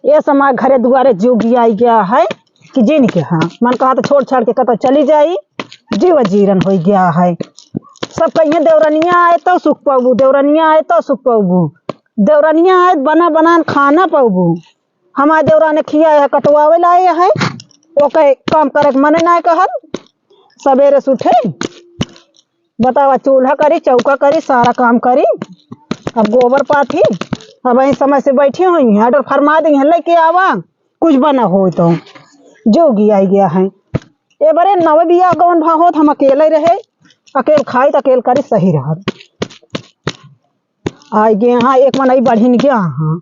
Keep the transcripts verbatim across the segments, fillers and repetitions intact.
ए समय घरे दुआरे जोगी आई गया है कि जिन के हाँ, मन कहा तो छोड़ छाड़ के कतौ चली जाई, जीव जीरन होइ गया है। सब कहिए देवरनिया आए तो सुख पउबू, देवरनिया आए तो सुख पउबू, देवरनिया आए बना बनान खाना पउबू। हमार देवराने खियाए है, कटवावे लाए है, ओके काम करे के मने नाय कहत। सबेरे से उठे, बतावा, चूल्हा करी, चौका करी, सारा काम करी। अब गोबर पाथी, अब यही समय से बैठी हुई हैं, order फरमा दी हैं, लेके आवा, कुछ बना हो तो। जोगी आई गया है। ए बरे नवे बियाह गवन भा होत, हम अकेले रहे, अकेल खाई त अकेल करी सही रहत। आई गए हाँ, एक मनई बढ़िन गया हाँ।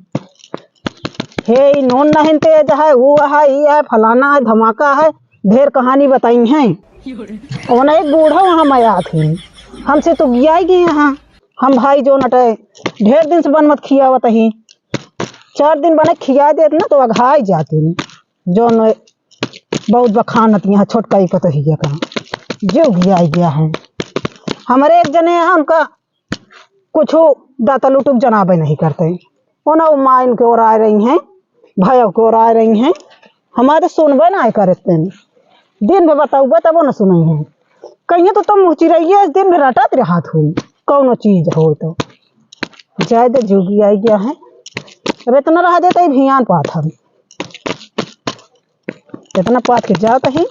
हे, ई नोन नहीं तेज है, वो है, ई है, फलाना है, धमाका है, ढेर कहानी बताई हैं। ओने एक बूढ़ा वहाँ मया थी, हमसे तो गिया ही गए हाँ। हम भाई जो नटे ढेर दिन से बनवत खियावत ही, चार दिन बने खिया देत ना तो अघाई जाती। जो न बहुत बखानत यहाँ छोटका ही पतोहिया का जो गिया गया है। हमारे एक जने हैं, उनका कुछ दाता लुटुक जनाबे नहीं करते। ओना वो माँ इनके ओर आ रही हैं, भैया के ओर आ रही हैं, हमारे सुनबे नहीं करते। दिन भर बताऊबे तब न सुनई हैं। कहिए तो तुम मुँह चिरैया दिन भर रटत रहत हो, कौनो चीज हो तो। जाए दे, जोगी आई गया है। अब इतना रह देते ही भियान पाथर। इतना पाथ के जात ही,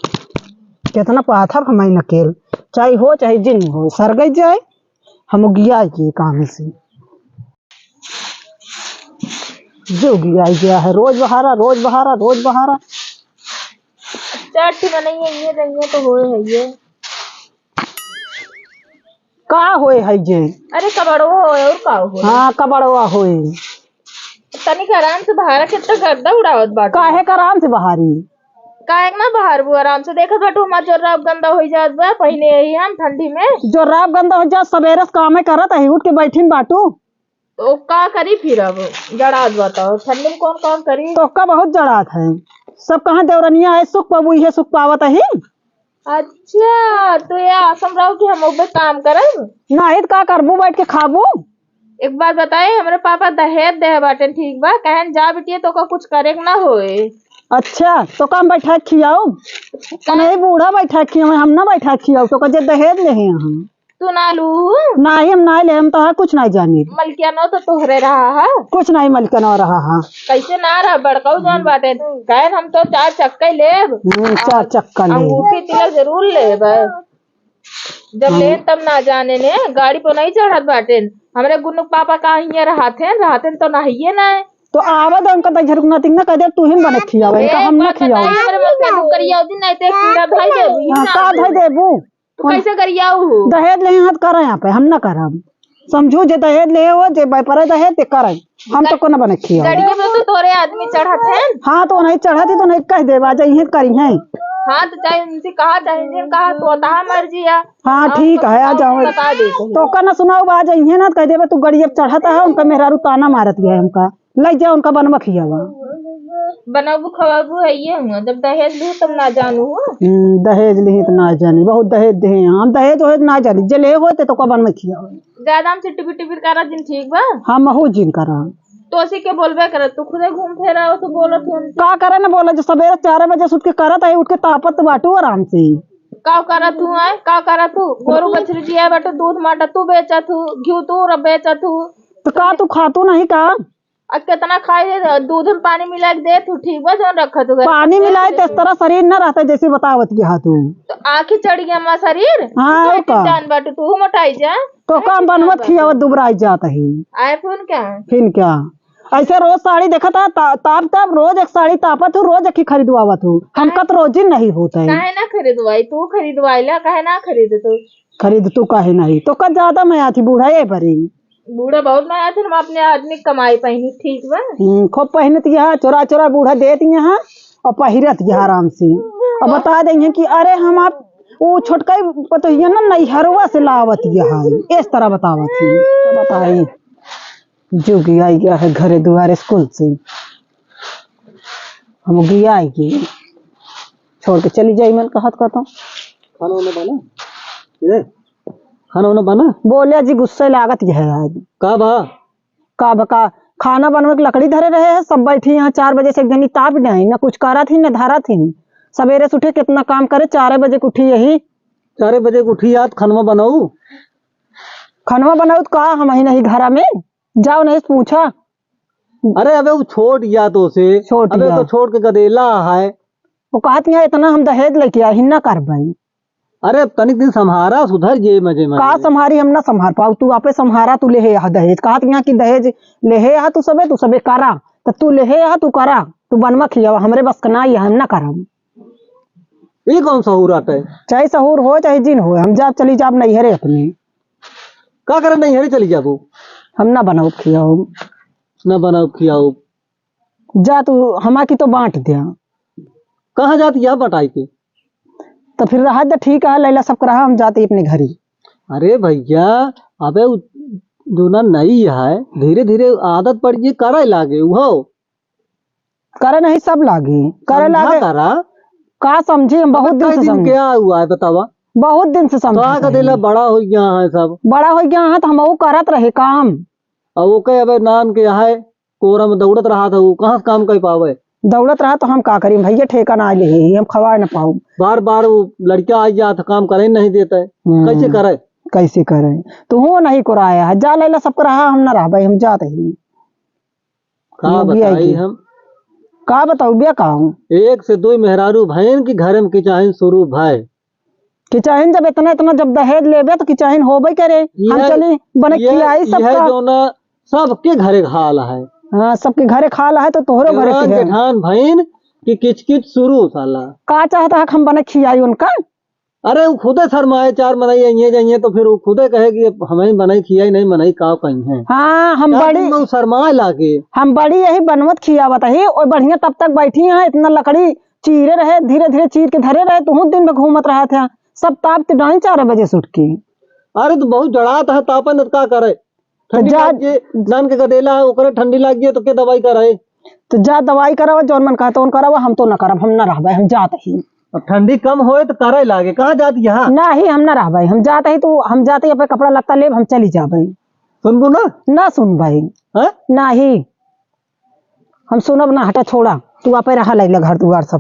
कितना पाथर हम नकेल। चाहे हो, चाहे जिन हो, सरगई जाए। हम गिया के काम से। जोगी आई गया है, रोज बहारा, रोज बहारा, रोज बहारा। चार ठी मनई है, ये रहिए तो होए है ये। का होए है ये? अरे कबड़वा होए, और का होए? हाँ, कबड़वा होए। तनिक आराम से बहारा, कितना गर्दा उड़ावत बाटे। काहे का आराम से बहारी? काहे के ना बहारबू आराम से? देखत बाटू हमार जोर्राब गंदा होइ जात बा, पहिले यही हम ठंडी में। जोर्राब गंदा होइ जात, सबेरे से कामे करत है, उठ के बैठिन बाटू। तो का करी फिर, अब जड़ात बताओ, ठंडी में कौन काम करी? तो का बहुत जड़ात है, सब कहाँ देवरनिया है, सुख पाबू, इहे सुख पावत है। अच्छा, तो ये आसम रहो कि हम ओबे काम करब? नाही तो का करबू, बैठ के खाबू? एक बात बताई, हमरे पापा दहेज देहे बाटेन, ठीक बा? कहन जा बिटिया, तोका कुछ करे के ना होए। अच्छा, तो का हम बैठा के खियाऊ? का? नहीं, बूढ़ा बैठा के खियाऊ, हम ना बैठा के खियाऊ, तो का जे दहेज लेहे हैं हम। तू ना लू? नाही, हम नाही ले, हम तो है कुछ नाही जानी। मलकिया नौ तो तोहरे रहा है। कुछ नाही मलकिया नौ रहा है। कैसे ना रहा, बड़काऊ जौन बाटे, कहन हम तो चार चक्का लेब। हम्म, चार चक्का लेब। अंगूठी तिलक जरूर लेब। जब हाँ। लेन तब ना जाने ने, गाड़ी पर नहीं चढ़त बाटेन। हमरे गुन्नू पापा का हियाँ रहत हैं, रहत हैं तो नहिए ना। तो आवे दे उनका दई झरुक नातिन ना कह दे, तू ही बने खियावे, इनका हम ना खियावे। हमरे मत में तू करिया दिन नहीं ते कीड़ा धई देबू, हाँ, ना का देबू। धई देबू? तू कैसे गरियाऊ हो? दहेज लेहे हाथ करे यहाँ पे, हम ना करब। समझू जे दहेज लेहे हो, जे व्यापार दहेज ते करे। हम तो कोनो बने खिया। गड़िया में तो तोरे आदमी चढ़त हैं। हाँ, तो नहीं चढ़त ही तो नहीं कह देबा, जे इहे करी हैं। हाँ, तो चाहे उनसे कहा, चाहे जिन कहा, तो तहा मर्जी है। हाँ, हम ठीक तो है, आ जाओ। बता देते हैं। तो ओकर ना सुनाऊ बा, जे इहे ना कह देबा, तू गड़िया पे चढ़त है, उनका मेहरारू ताना मारत है हमका। लइ जा उनका बनवा खियावा। बनाबू खवाबू है ये हुआ, जब दहेज लिही तब ना जानू हो। हम्म, दहेज लिही तो ना जानी, बहुत दहेज दे हैं। हम दहेज वहेज ना जानी, जे ले होते तो का बनवा खियावा। ज्यादा हमसे टिपिर टिपिर करा जिन, ठीक बा? हम महू जिन करा। तो असी के बोलबे करत, तू खुदे घूम फिर आओ तो बोलत हो हमसे। का करे ना बोला, जो सबेरे चार बजे से उठ के करत है, उठ के तापत बाटू आराम से। का करत हूँ आए, का करत हूँ? गोरू बछरू जिया बाटू, दूध माटा तू बेचत हूँ, घिउ तू र बेचत हूँ। तो का तू खातू नहीं का? आ केतना खाई दे, दूध में पानी मिला के देत हूँ, ठीक बा, जौन रखत हूँ घर पानी में। मिलाई तो इस तरह शरीर न रहता जैसे बतावत के हाथ हूँ। तो आँखी चढ़ गया हमार शरीर। हाँ, तो और का? जान बाटू, तू मोटाई जा। तो काम बनवत खियावत दुबराई जात है। आए फोन क्या? फिन क्या? ऐसे रोज साड़ी देखत है, ता-, ताप ताप रोज एक साड़ी तापत हूँ, रोज एक ही खरीदवावत हूँ। हमका तो रोज ही नहीं होता है। काहे ना खरीदवाई? तू खरीदवाई ला, काहे ना खरीद तू? खरीद तू काहे नहीं? तो का ज्यादा मैं आती बूढ़ा ये भरी। बूढ़ा बहुत मारा थे, हम अपने आदमी कमाई पहिनी, ठीक बा? हम्म, खूब पहिनत यहाँ, चोरा चोरा बूढ़ा देत यहाँ और पहिरत यहाँ आराम से। और बता देंगे कि अरे हम आप, वो छोटका ही पतोहिया ना नैहरवा से लावत यहाँ, इस तरह बतावत ही। बताई, जोगी आई गया है घरे दुआरे स्कूल से। हम गिया आई कि छोड़ के चली जाई, मन कहत कहता। खाना उना बना? ए, खाना उना बना? बोले जी, गुस्से लागत है आज। का बा? का बा का? खाना बनवे के लकड़ी धरे रहे है, सब बैठी यहाँ चार बजे से एक जनी ताप नहीं, ना कुछ करत ही, ना धरत ही। सबेरे से उठे, कितना काम करे, चार बजे के उठी यही। चार बजे के उठी याद खनवा बनाऊ। खनवा बनाऊ तो का हम ही नहीं घरा में, जाओ नहीं पूछा। अरे अबे वो छोट या तो से, छोट अबे या। तो छोट के गदेला है। वो कहत यहाँ इतना हम दहेज लेके आए ही ना करबई। अरे तनिक दिन सम्हारा, सुधर जे मजे मजे। का सम्हारी, हम ना सम्हार पाऊ, तू आपे सम्हारा, तू लेहे यहाँ दहेज। कहत यहाँ कि दहेज लेहे यहाँ तू सबे, तू सबे करा, तो तू लेहे यहाँ तू करा, तू बनवा खियावा, हमरे बस का ना, ये हम ना करब। ई कौन सहूर आटे? चाहे सहूर हो चाहे जिन हो, हम जाब चली जाब नैहरे अपने। का करे नैहरे चली जाबू? हम ना बनाउब खियाउब। ना बनाउब खियाउब। जा तू हमा की तो बांट द्या। कहाँ जात यह बटाई के? तो फिर रहा जा, ठीक है, लैला सबका रहा, हम जाते अपने घरी। अरे भैया, अबे उ जोना नई है, धीरे धीरे आदत पड़ गई, करे लागे उहो। करे नहीं सब लागी, करे समझा लागे। करा। का समझी, हम बहुत अबे दिन कई से दिन समझी। क्या हुआ है बतावा? बहुत दिन से तो समझी आके देला, बड़ा हो गया है सब। बड़ा हो गया है तो हम वो करत रहे काम। अब वो कहे अबे नान के है, कोरा में दौड़त रहा था, वो कहाँ से काम कर पावे? दौड़त रहा तो हम का करी भैया, ठेका ना ले ही, हम खवाए ना पाऊ। बार बार वो लड़का आ जात, काम करे नहीं देता है, हम्म। कैसे करे? कैसे करे? तो हो नहीं को रहा है, जा लैला सबका रहा, हम ना रहबे, हम जात ही। का लोग भी बताई आएगी। हम? का बताऊ बे का हूँ? एक से दो मेहरारू भैन की घर में किचाहिन शुरू भय। किचाहिन जब इतना इतना जब दहेज लेबे तो किचाहिन होबे करे। हम यह, चली बने यह, खियाई यह सबका। जोना सबके घरे के हाल है। हाँ, सबके घरे के हाल है तो तोहरो घरे देवरान के है। जेठान भैन की किचकिच शुरू साला। का चाहता है हम बने खियाई उनका? अरे वो खुदे शर्माए, चार मनई अइहे जइहे तो फिर वो खुदे कहे कि अब हमें बनई खियाई नहीं, मनई का कहीं है। हाँ, हम चार बड़ी दिन में वो शर्माए लागे। हम बड़ी यही बनवत खियावत है, और बढ़िया तब तक बैठी हैं, इतना लकड़ी चीरे रहे, धीरे धीरे चीर के धरे रहे, तुहूँ दिन भर घूमत रहा था, सब ताप ते डाई चार बजे से उठ के। अरे तो बहुत जड़ात है, तापन तो का करे? तो ठंडी जा लाग गई, नान के गदेला है, ओकरे ठंडी लाग गई तो के दवाई कराए? तो जा दवाई करावा, जौन मन कहता उन करावा, हम तो ना करब, हम ना रहबे, हम जात ही। अब ठंडी कम होए तो करे लागे, कहाँ जात यहाँ? ना ही, हम ना रहबे, हम जात ही, तो हम जाते ही अपने कपड़ा लत्ता लेब, हम चली जाबे। सुनबू ना? ना सुनबे। हैं? ना ही, हम सुनब ना, हटा छोड़ा, तू आपे रहा लैला घर दुआर सब।